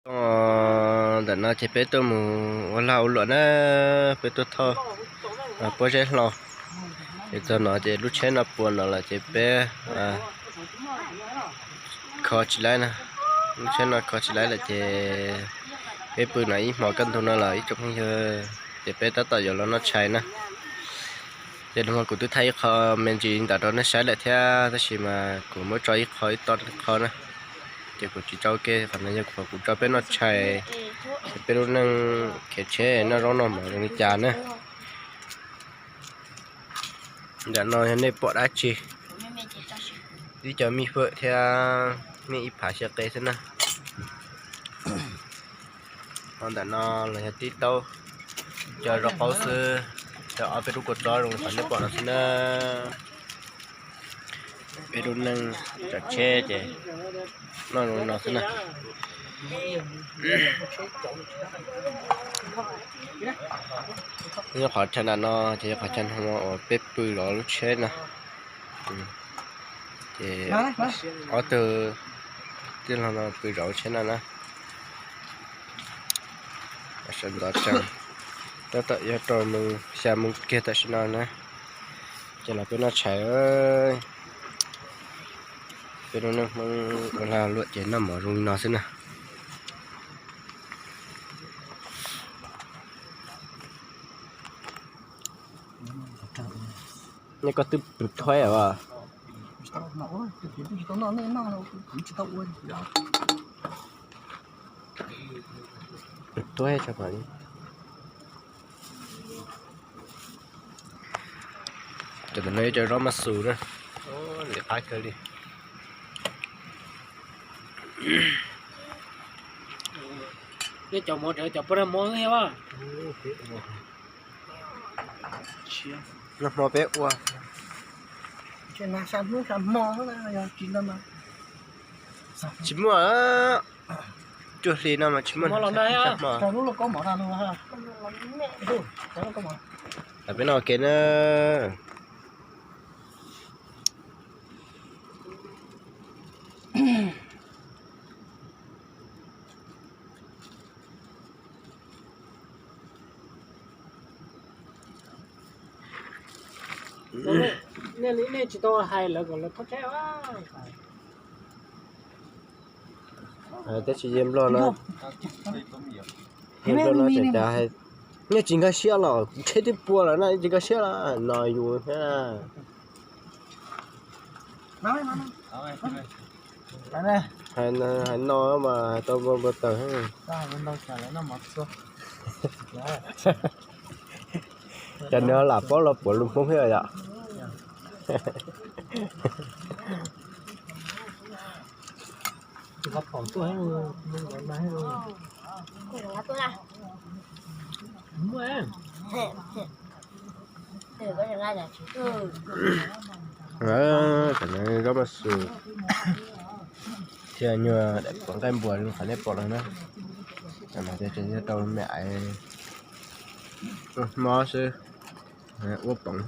Ntawm no ces peb tuaj mus ua lag ua luam na, peb tuaj thauj pob zeb hlau. Ces txog no ces lub tsheb no puas no lawm ces peb kho tsis laib na. Lub tsheb no kho tsis laib lawm ces peb pw no ib hmos kaj ntug no lawm ib tsoom phooj ywg, ces peb tab tom yuav los noj tshais na. Ces nag hmo kuv twb thaij ib qho me ntsis ntawm rau nej saib lawm thiab, tab sis mas kuv muab tso ib qho ib toj qho na. Ces kuv tsis tso ua ke, qhov no yog qhov kuv tso peb noj tshais, peb lub neej khiav tsheb noj zaub noj mov zoo li cas na. Ntawm no yog nej pom dab tsi? Tib co mij fawm thiab mij ib phav xyaw qe xwb na. Ho ntawm no los yog tib taub cov zaub qaub xwb, cov ob peb lub kua txob zoo li qhov nej pom no xwb na. Peb lub neej tsav tsheb ces noj zoo li no xwb na. Yog qhov chaw nram no ces yog qhov chaw no uas peb pw zov lub tsheb no. Ces ob tug tij laug no pw zov lub tsheb no na. Sawv ntxov tsees, tab tom yuav rau moos xya moos kiag tam sim no na. Ces los peb noj tshais, peb lub neej Hmoob ua lag luam ces noj mov zoo li no xwb na. Nej koj twb pw thuaib os. Pw thuaib tso pam li. Cov ntawm no ib co zaub maj xus na, lim qab kawg li. Nej cov mov, cov pab mov. Nag hmo peb ua tsis muaj, cuaj hli no mas tsis muaj hmo. Peb noj ua ke na. Nej tsis tau hais lawv kom lawv thauj tsheb. Tab sis yeej Nplog no, yeej Nplog no tseem cas, nej tsis nkag siab los kuv tsheb twb puas lawm na, tsis nkag siab los no yus thiab. Hais no mas hais tau npau npau taws. Cas nws lam paub los puav lus Hmoob thiab yom. Zaub maj xus thiab nyuag daim puav nqaij npuas li qhov nej pom no na. Ces yog rau me aiv mob xwb, ua poov no.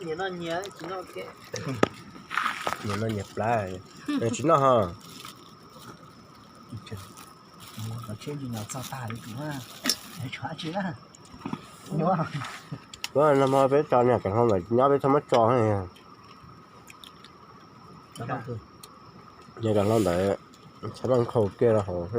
Nyias noj nyias plab, tsis noj ho. Nag hmo peb tso niag kav hlau ntawd nyob peb txhob muab tso. Niag kav hlau ntawd txhob muab nkhaus kiag rau hauv.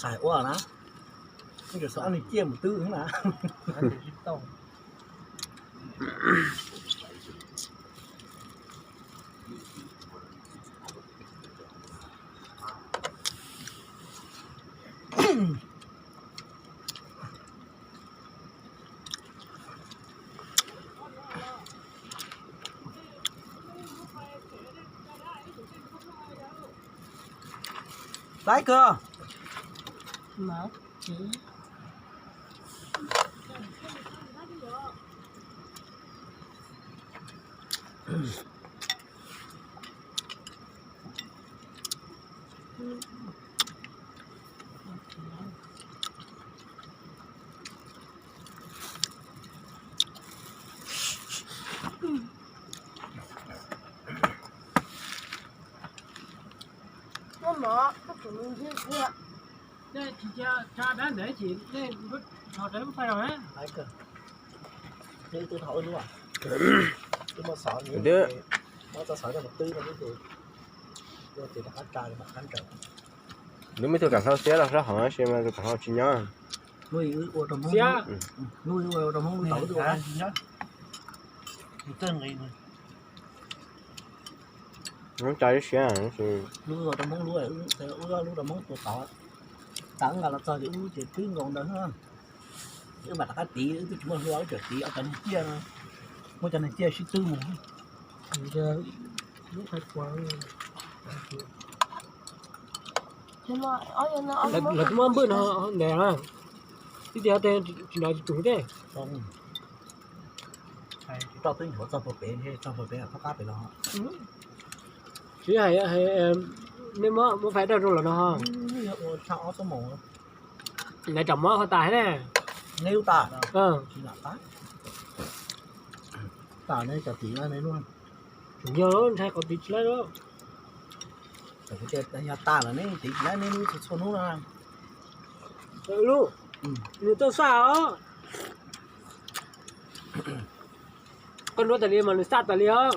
Xav ua na, xav ua nws ciaj mus twb na. Tib kawg. Twb muaj tus kam hlau xiab los hlau hauv tab sis mas tus kam hlau tsis nyob. Lub ua rau Hmoob lub tau wb ua. Hmoob tsa ib siab. Lub ua rau Hmoob lub, wb lub rau Hmoob tua tod. Tam wb nqa los txog ces wb ces twb nkaus ntawd. Wb mam rov qab tiv, wb twb tsis muaj hlua, wb tseem tiv ob cov neeg ciaj, muab cov neeg ciaj sib twb mus. Lawv twb muab npwj no ntev na, ib tias tsis nov tsis tus thiab. Tsis hais, nej muab muab faib dawj rau lawm no ho. Lawv tsam muab qhov tas thiab ne. Tseem yog ntshai qhov tiv tsis laib lawm. Yog tas lawm ne, tiv tsis laib ne, lub txhua txhua hnub no. Lub, nws tuaj xaj os. Koj nruab tas li mas nws xaj tas li os.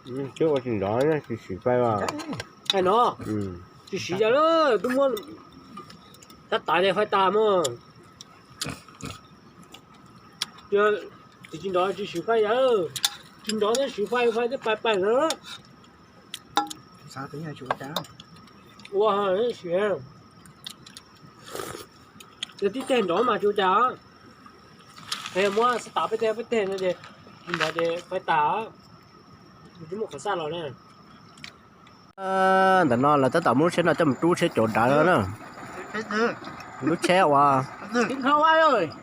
Twb ua tsis nrov, tsis siv fais. Hais no, tsis siv yog lawm, twb muab tab tas li fais tas mog. Tsis nrov tsis siv fais yog, tsis nrov thiab siv fais, fais thiab pais pais lawm. Ua siv, yog tib teg nrov mas tsis ua cas. Yog muab xab tas peb teg peb teg no ces, tsis nrov ces fais tas. Twb muaj qhov xaj los na. Ntawm no lawv tab tom muab lub tsheb no coj mus rub tsheb cov nrad na. Lub tsheb uas,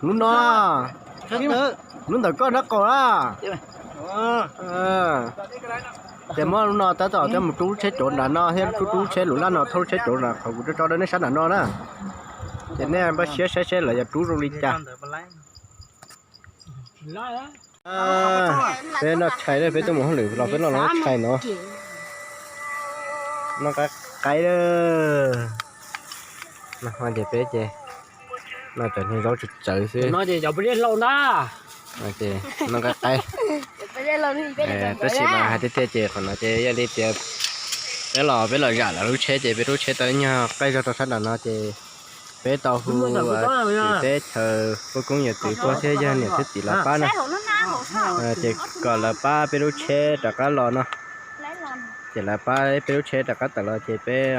lub no, lub ntawm koj nrab qaum na. Ces muab lub no tab tom coj mus rub tsheb cov nrad no thiab rub rub tsheb lub laj no thauj tsheb cov nrad qhov kuv tso tso rau nej saib nram no na. Ces nej npaj siab saib seb lawv yuav rub zoo li cas. Peb noj tshais, peb tuaj mus hauj lwm los peb noj los noj tshais no. Noj qaib qaib. Ces peb ces noj cov niag zaub tsawv tsawv xwb. Noj qaib qaib. Tab sis mas hais tiag tiag ces qhov no ces yog li tias peb los, peb los zam lawv lub tsheb ces peb lub tsheb tau nyuag qaij zog rau sab nram no ces peb tau hu teb chaws pab koob yawm txwv pog thiab yawg niam thiab txiv lawv pab na, ces kom lawv pab peb lub tsheb rov qab los no. Ces lawv pab peb lub tsheb rov qab tawm los ces peb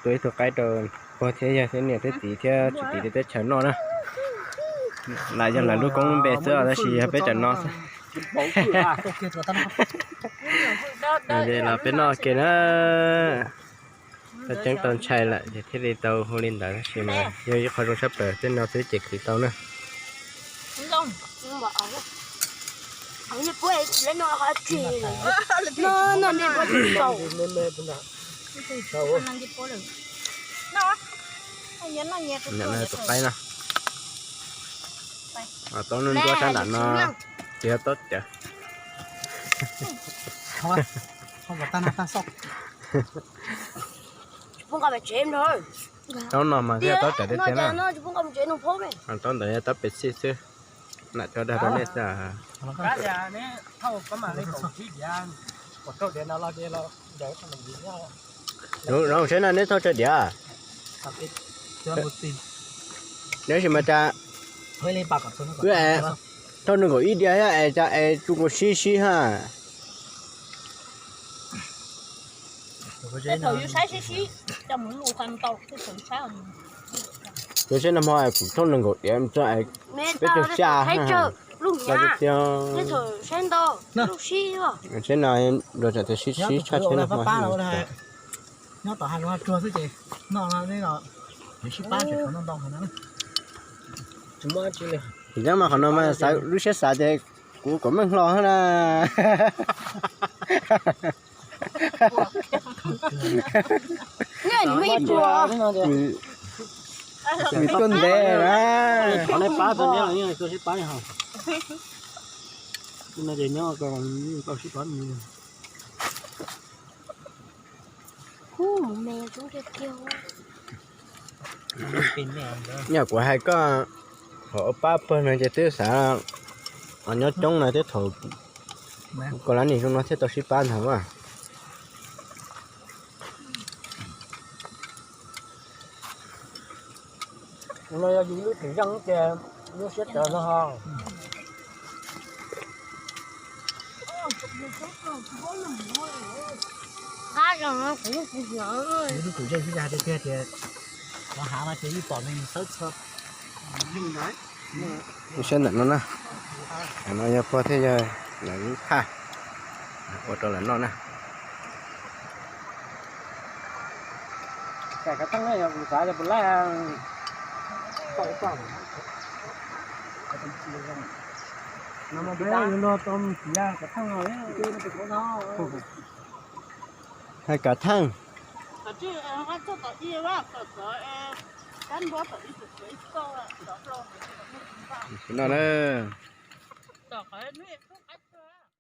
tua ib tug qaib rau pog thiab yawg thiab niam thiab txiv thiab tsis tim teb chaws noj na. Lam yog lawv lub koob lub npe xwb tab sis yog peb cov no xwb. Los peb noj ke na. Tau ceeb tau ntshai lawm ces thiaj li tau hu li ntawd tab sis mas yog ib qho zoo tshaj plaws tej no xwb ces khwv tau na. Tus qaib no, taub nub nruab sab nram no, tsis yog taub cawv. Taub no mas yog taub cawv tiag tiag na. Taub ntawd yog taub pes xij xwb. Nam tso dag rau nej xwb. Zoo seb no neb thauj tsawg diav? Neb sis mas cas, wb es thauj nees nkaum ib diav thiab es cas es tsuj nkaus sib sib ha. Zoo seb nag hmo kuv thauj nees nkaum diav tso es peb caug xya ha. Los tiag tiag. Seb no los tsam tias sib sib tshaj seb nag hmo. Nyob tom hav zoov hav tsuag xwb ces noj no, neb los sib pab tseem qhov ntau ntau qhov no. Tsis muaj dab tsi li. Tsis nyob mas qhov no mas xav lub siab xav ces kuv kom meej hlo na. Nws muaj ib pluag. Vim tuaj ntev na. Qhov nej pab tau neb los yeej tuaj sib pab ho. No ces nyob tau sib pab. Nyaj kuv hais koj, thaum ua pab pawg no ces twb xav nyob coob no thiab, thaum koj lab nim zoo no thiaj tau sib pab ntag mas. No yog yus lub tseem zeej ces lub siab tawv no ho. Yus lub tseem zeej xwb, yog hais tiag tiag ces los hav no ces yeej pom neeg mus xawb txhua. Lub siab ntawm no na, no yog pog thiab yawg lawv lub thaj ua rau lawv noj na. Hais kav theej. No na.